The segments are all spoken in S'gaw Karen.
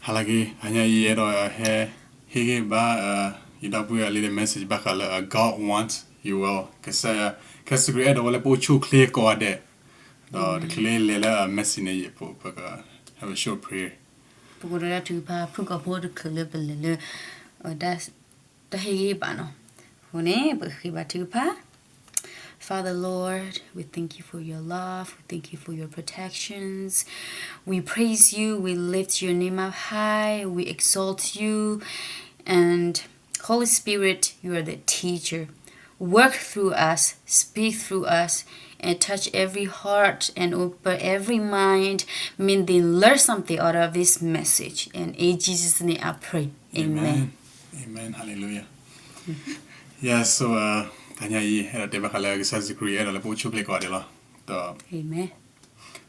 ဟါလၢအဂ့ၤ, တဟါညါအံၤ ယအဲၣ်ဒိးဟဲ ဟ့ၣ်ဂံၢ်ဘါ ယဒီပုၢ်ဝဲၢ်အလံာ် message ဘၣ်ဃးလၢ God wants you well. ကစၢ်, ကစၢ်ယွၤကစၢ်စ့ၢ်ကီးအဲၣ်ဒိးဝဲလၢပအိၣ်ဆူၣ်အိၣ်ချ့ကိးဂၤဒဲး, ဒီးတချုးလၢလဲၤလၢ message န့ၣ် ယဖိ ပက have a short prayer. ပကအိၣ်ဒီးတၢ်ထုကဖၣ် ဖုၣ်ကိာ်ဖိတချုးလၢပလဲၤလၢ တၢ်ဟ့ၣ်ဂံၢ်ဘါနီၤ. အဃိန့ၣ် ပဃ့ဘါထုကဖၣ်. Father Lord, we thank you for your love. We thank you for your protections. We praise you. We lift your name up high. We exalt you. And Holy Spirit, you are the teacher. Work through us, speak through us, and touch every heart and open every mind. May they learn something out of this message. And in Jesus' name I pray. Amen. Amen. Hallelujah. Yeah, so, တဟါညါအံၤ အဲၣ်ဒိးတဲဘၣ်ဃးလၢကစၢ်ယ့ၣ်ၡူးခရံာ် အဲၣ်ဒိးလၢပအိၣ်ဆူၣ်အိၣ်ချ့ကိးဂၤဒဲးလီၤ. ဒီး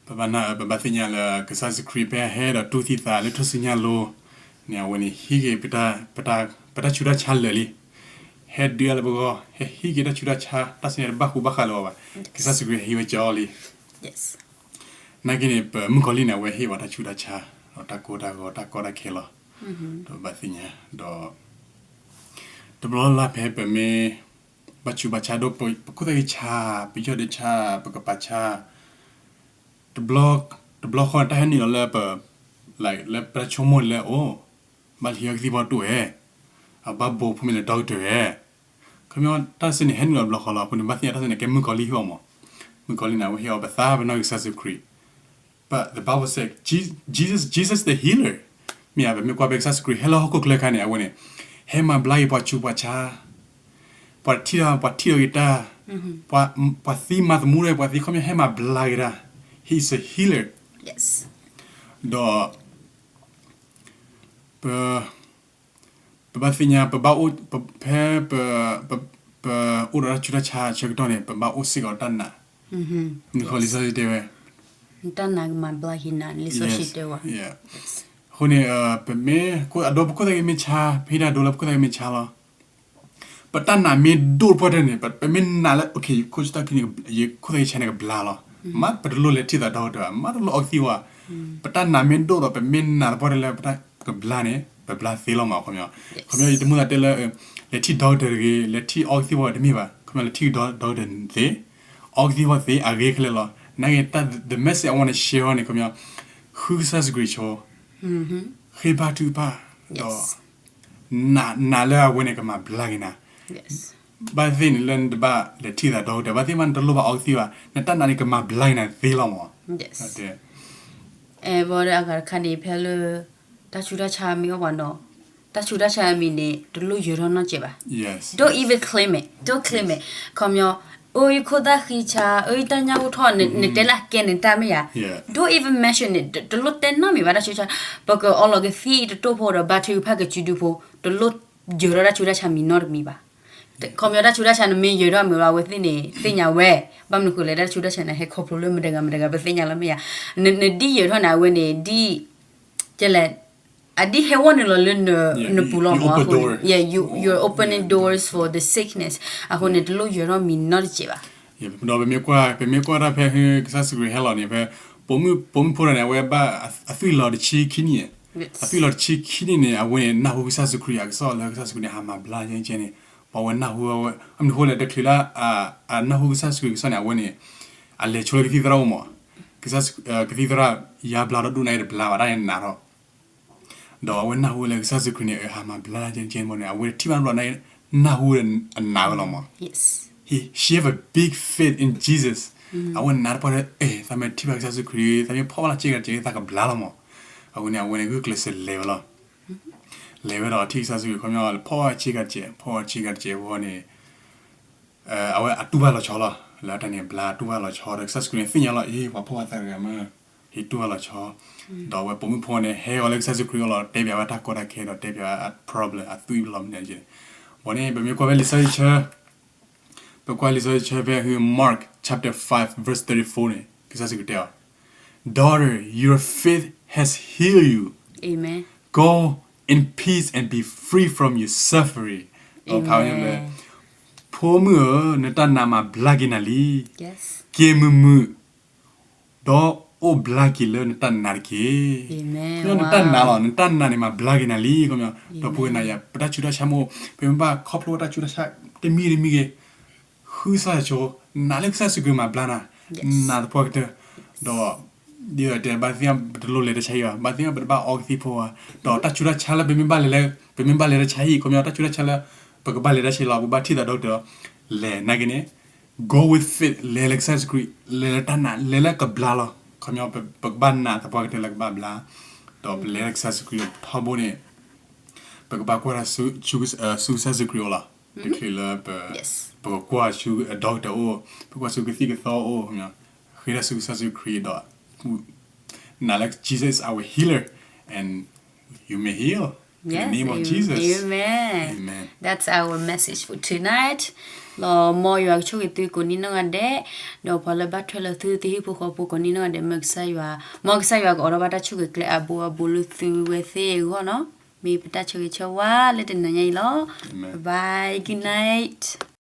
ပဘၣ်နာ် ပဘၣ်သ့ၣ်ညါလၢကစၢ်ယ့ၣ်ၡူးခရံာ် ဖဲဟဲဒီးတူၢ်သံသးလၢထူၣ်စုညါအလိၤန့ၣ် အဝဲန့ၣ်ဟံးက့ၤ ပတၢ်ဆူးတၢ်ဆါလၢာ်လံ. ဟဲဒုးအါလၢပဂီၢ်, ဟဲဟံးက့ၤတၢ်ဆူးတၢ်ဆါ, တၢ်စံးန့ၣ်တဘၣ်ဃူဘၣ်ဃးလၢၤဘၣ်. ကစၢ်ယ့ၣ်ၡူးခရံာ်ဟဲဟံးဝဲကၠီလံ. နာ်က့န့ၣ် ပမုၣ်ကီၤလံၢ်န့ၣ် အဝဲဟ့ၣ်ဝဲတၢ်ဆူးတၢ်ဆါ, ဒီးတၢ်ကိၢ်တၢ်ဂီၤ, တၢ်ကီတၢ်ခဲလီၤ. ဒီးပဘၣ်သ့ၣ်ညါ, ဒီး တဘျီလၢ်ဖဲပမ့ၢ် ဘၣ်ဆူးဘၣ်ဆါဒီး ပခိၣ်သၣ်ဃံဆါ, ပယီၢ်ဒၢဆါ, ပကပၤဆါ, တဘျီဃီန့ၣ် တၢ်ဟဲနုာ်လီၤလၢပ like လၢပတၢ်ဆိကမိၣ်လၢအိၣ်, ဘၣ်လၢဟံးအီကသံၣ်ဖီတအိၣ်ဧဲ, အဘၣ်ဘိးဖိမ့ၢ်လၢ doctor ဧဲ. ခီပညီ တၢ်စံးန့ၣ် ဟဲနုာ်လီၤတဘျီဃီလီၤ. အဃိန့ၣ် ဘၣ်သ့ၣ်ညါတၢ်စံးန့ၣ် ကဲမုၣ်ကီၤလံၢ်ဟ့ၣ်အီၤမး. မုၣ်ကီၤလံၢ်န့ၣ် အဝဲဟ့ၣ်အီၤပသး ပနီၢ်ကစၢ်ယ့ၣ်ၡူးခရံာ်. But the Bible said Jesus, Jesus the healer. မ့ၢ်ဧါ, ပမ့ၢ်ကွၢ်ဖဲကစၢ်ယ့ၣ်ၡူးခရံာ်ဟဲလၢဟီၣ်ခိၣ်ချၢအခါန့ၣ် အဝဲန့ၣ် ဟဲမၤဘျါက့ၤပှၤဆူးပှၤဆါ, ပှၤထံၣ်, ပှၤထံၣ်လီၤက့ၤတၢ်, ပှၤသံမၤသမူဒီး ပှၤသံ ခီပညီ ဟဲမၤဘျါက့ၤတၢ်. He is a healer. ဒီး ပ ပဘၣ်သ့ၣ်ညါ ပဘၣ်အိၣ်, ဖဲပ, ပ, ပအိၣ်ဒီးတၢ်ဆူးတၢ်ဆါအဆၢကတီၢ်န့ၣ် ပဘၣ်အိၣ်စ့ၢ်ကီးတၢ်နာ်. နကွၢ်လံာ်စီဆှံတဲဝဲ, တၢ်နာ်ကမၤဘျါက့ၤနၤ လံာ်စီဆှံတဲဝဲ. အဃိန့ၣ် ပမ့ၢ်, အဒိ ပခိၣ်သၣ်ဃံမ့ၢ်ဆါ, ပဟ့ၣ်တၢ်ဒိလၢပခိၣ်သၣ်ဃံမ့ၢ်ဆါလီၤ. ပတၢ်နာ်မ့ၢ်ဒိၣ်တပှၢ်တၢၢ်န့ၣ် ပမ့ၢ်နာ်လၢ okay ယခိၣ်သၣ်ဃံန့ၣ်, ယခိၣ်သၣ်ဃံဆါန့ၣ်ကဘျါလီၤ. မ့ၢ်ပတလိၣ်လဲၤထံၣ်သး doctor ဘၣ်, မ့ၢ်တလိၣ်အီကသံၣ်ဘၣ်. ပတၢ်နာ်မ့ၢ်ဒိၣ်ဒီး ပမ့ၢ်နာ်တပှၢ်တၢၢ်လၢပတၢ်ကဘျါန့ၣ် ပဘျါသ့လီၤမး ခီပညီ. ခီပညီ ယတမ့ၢ်သးတဲလၢ လဲၤထံၣ် doctor တဂ့ၤ, လဲၤထံၣ်အီကသံၣ်ဘၣ်တမ့ၢ်ဘၣ်. ခီပညီ လဲၤထံၣ် doctor သ့, အီကသံၣ်ဘၣ်သ့ အဂ့ၤခဲလၢာ်လီၤ. နာ်က့ the message I wanna share န့ၣ် ခီပညီ ဃုကစၢ်ယ့ၣ်ၡူးခရံာ်ဆိ, ဃ့ဘါထုကဖၣ်, ဒီး နာ်လၢအဝဲန့ၣ်ကမၤဘျါက့ၤနၤ. ဘၣ်သ့ၣ်န့ၣ်လၢနတဘၣ်လဲၤထံၣ်သး doctor, ဘၣ်သ့ၣ်မးနတလိၣ်ဘ�်အီကသံၣ်ဘၣ်, နတၢ်နာ်န့ၣ်ကမၤဘျါက့ၤနၤသ့လီၤမး. ဘၣ်ဒီးအဂၤတခါန့ၣ် ဖဲလၢ တၢ်ဆူးတၢ်ဆါမ့ၢ်အိၣ်ပှၤနီၤ, တၢ်ဆူးတၢ်ဆါအမံၤန့ၣ် တလိၣ်ယၢၤထီၣ်နီတစဲးဘၣ်. Don't even claim it, don't claim it. ခီပညီ အိၣ်ယခိၣ်သၣ်ဃံဆါ, အိၣ်ယတၢ်ညၣ်အိၣ်ထီၣ်, နတဲလၢအကဲနတၢ်မ့ၢ်ဧါ. Don't even mention it, တလိၣ်တဲနီတမံၤဘၣ် တၢ်ဆူးတၢ်ဆါ. ပကအီလီၤကသံၣ်တတိၢ်ဖိဒီး ဘါထုကဖၣ်ကစုဒုဖိ, တလိၣ်ယၢၤထီၣ်တၢ်ဆူးတၢ်ဆါမံၤနီတမံၤဘၣ်. ခီပညီ တၢ်ဆူးတၢ်ဆါနမ့ၢ်ယၢၤထီၣ်မ့ၢ်လီၤ အဝဲသ့ၣ်န့ၣ် သ့ၣ်ညါဝဲ, ဘၣ်မနုၤဃိလဲၣ် တၢ်ဆူးတၢ်ဆါန့ၣ် ဟဲခီဖျိလၢမတၤဂၤမတၤဂၤ ပသ့ၣ်ညါလီၤမ့ၢ်ဧါ. နဒ်ယၢၤထီၣ်န့ၣ် အဝဲန့ၣ် ဒ်, ကဲလဲၣ်, အဒ်ဟဲဝီၣ်နုာ်လီၤလၢနပူၤလီၤမး. Yeah, you open door. Yeah, you, you're opening doors for the sickness. အဃိန့ၣ် တလိၣ်ယၢၤထီၣ်မံၤနီတစဲးဘၣ်. ဒီးပမ့ၢ်ကွၢ်, ပမ့ၢ်ကွၢ်တၢ်ဖဲ ဟ့ၣ်ကစၢ်ယ့ၣ်ၡူးခရံာ်ဟဲလီၤန့ၣ် ဖဲ ပိာ်မုၣ်ဖိတဂၤန့ၣ် အဝဲဘၣ်အသွံၣ်လီၤတဆံခံနံၣ်, အသွံၣ်လီၤတဆံခံနံၣ်န့ၣ် အဝဲန့ၣ် နၢ်ဟူကစၢ်ယ့ၣ်ၡူးခရံာ်အကစီၣ်လၢကစၢ်ယ့ၣ်ၡူးခရံာ်န့ၣ် ဟးမၤဘျါကဲန့ၣ်, ပှၤဝဲနၢ်ဟူဝဲ, အမနုၤဃိလဲၣ် တချုးလၢ အနၢ်ဟူကစၢ်ယ့ၣ်ၡူးခရံာ်အကစီၣ်န့ၣ် အဝဲန့ၣ် အလဲၤဆိလၢကသံၣ်သရၣ်အိၣ်မး, ကသံၣ်သရၣ်ယါဘျါဒီးဒိၣ်နၢ်အံၤတဘျါဘၣ် တၢ်န့ၣ်နးထီၣ် ဒီးအဝဲနၢ်ဟူလၢကစၢ်ယ့ၣ်ၡူးခရံာ်န့ၣ် အဟးမၤဘျါကဲန့ၣ်န့ၣ် အဝဲထံၣ်ဘၣ်တဘျီန့ၣ် နၢ်ဟူအနးဝဲလီၤမး. He, she have a big faith in Jesus. အဝဲနးတပှၢ်ဒီး အဲ သးမ့ၢ်ထံၣ်ဘၣ်ကစၢ်ယ့ၣ်ၡူးခရံာ် သးမ့ၢ်ဖီၣ်ဘၣ်လၢဆ့ကၤတကဲး သးကဘျါလီၤမး. အဃိန့ၣ် အဝဲန့ၣ်ဂုာ်ကျဲးစၢးလဲၤဝဲလီၤ. လဲၤဝဲဒီးထံၣ်ကစၢ်ယ့ၣ်ၡူးခရံာ် ခီပညီ ဖီၣ်ဘၣ်ဆ့ကၤတကဲးအဂီၢ်န့ၣ် အဝဲအတူၢ်ဘၣ်လီၤဆီလီၤ. လၢတၢ်န့ၣ်ဘျါတူၢ်ဘၣ်လီၤဆီဒီး ကစၢ်ယ့ၣ်ၡူးခရံာ်န့ၣ်သ့ၣ်ညါလီၤ အ့ ပှၤဖီၣ်ဘၣ်သးတဂၤမး ဟ့ၣ်တူၢ်ဘၣ်လီၤဆီ. ဒီးအဝဲပိာ်မုၣ်ဖိန့ၣ် ဟဲဂီၤလၢကစၢ်ယ့ၣ်ၡူးခရံာ်အအိၣ်လီၤ တဲပၠးဝဲတၢ်ကီတၢ်ခဲဒီးတဲပၠးဝဲအ problem အသွံၣ်လီၤမနုၤန့ၣ်. ဘၣ်န့ၣ် ပမ့ၢ်ကွၢ်ဖဲလံာ်စီဆှံဆၢ ပကွၢ်လံာ်စီဆှံဆၢဖဲ Mark chapter five verse thirty-four န့ၣ် ကစၢ်ယ့ၣ်ၡူးခရံာ်တဲအီၤ Daughter, your faith has healed you. Go in peace and be free from your suffering. ဒီးဖးဝဲလၢ ဖိမုၣ်ဧၢ, နတၢ်နာ်မၤဘျါက့ၤနၤလံ. က့ၤမုာ်မုာ်, ဒီး အိၣ်ဘျါက့ၤလၢနတၢ်နာ်တက့ၢ်. ခီပညီနတၢ်နာ်လီၤ, နတၢ်နာ်န့ၣ်မၤဘျါက့ၤနၤလံ. ခီပညီ ဒီပုၢ်ဝဲၢ်နၤယၤ ပတၢ်ဆူးတၢ်ဆါမ့ၢ် ပမ့ၢ်ဘၣ်ခီဖျိတၢ်ဆူးတၢ်ဆါတမံၤတမံၤဂ့ၤ, ဃုစၢ်ဆိ, နာ်လၢကစၢ်ယ့ၣ်ၡူးခရံာ်မၤဘျါနၤ, နာ်သပှၢ်ကတၢၢ်, ဒီး ဒ်သိးတဲ ဘၣ်သ့ၣ်ညါပတလိၣ်လဲၤတၢ်ဆါဟံၣ်ဘၣ်, ဘၣ်သ့ၣ်ညါပတဘၣ်အီကသံၣ်ဖိဘၣ်, ဒီးတၢ်ဆူးတၢ်ဆါလၢပမ့ၢ်ဘၣ်လဲၤလၢ ပမ့ၢ်ဘၣ်လဲၤတၢ်ဆါဟံၣ် ခီပညီ တၢ်ဆူးတၢ်ဆါလၢ ပကဘၣ်လဲၤတၢ်ဆါဟံၣ်လီၤ, ပဘၣ်ထံၣ်သးဒီကတၢၢ်လီၤ, လဲၤနာ်က့န့ၣ် go with it, လဲၤလၢကစၢ်ယ့ၣ်ၡူးခရံာ်, လဲၤလၢတၢ်နာ်, လဲၤလၢကဘျါလီၤ. ခီပညီ ပကဘၣ်နာ်သပှၢ်ကတၢၢ်လၢကဘၣ်ဘျါ, ဒီးပလဲၤလၢကစၢ်ယ့ၣ်ၡူးခရံာ်ထီဘိန့ၣ် ပကဘၣ်ကွၢ်တၢ်ဆူ ဆူကစၢ်ယ့ၣ်ၡူးခရံာ်အအိၣ်လီၤ. တချုးလၢပ ပကကွၢ်ဆူအဒီကတၢၢ်အိၣ်, ပကွၢ်ဆူကသံၣ်ကသီအိၣ်, ဃ့တၢ်ဆူကစၢ်ယ့ၣ်ၡူးခရံာ်ဒီး နာ်လၢ Jesus is our healer and you may heal in the name of Jesus. Amen. That's our message for tonight. လီၤ မ်ယွၤကဆိၣ်ဂ့ၤသုကိးနံၤနီၢ်ဂၤဒဲး, ဒီးပှၤလၢဘၣ်ထွဲလၢသု သုဟံၣ်ဖိဃီဖိကိးနံၤနီၢ်ဂၤဒဲး မ်ကစၢ်ယွၤ, မ်ကစၢ်ယွၤကအိးထီၣ်ဘၣ်တၢ်ဆိၣ်ဂ့ၤကျဲအဘိအဘိလၢသုဝဲသ့ၣ်အဂီၢ်နီၤ. မ့ၢ်ပတၢ်ဆိၣ်ဂ့ၤဆိၣ်ဝါလၢတနၤညါအံၤလီၤ. Bye, good night.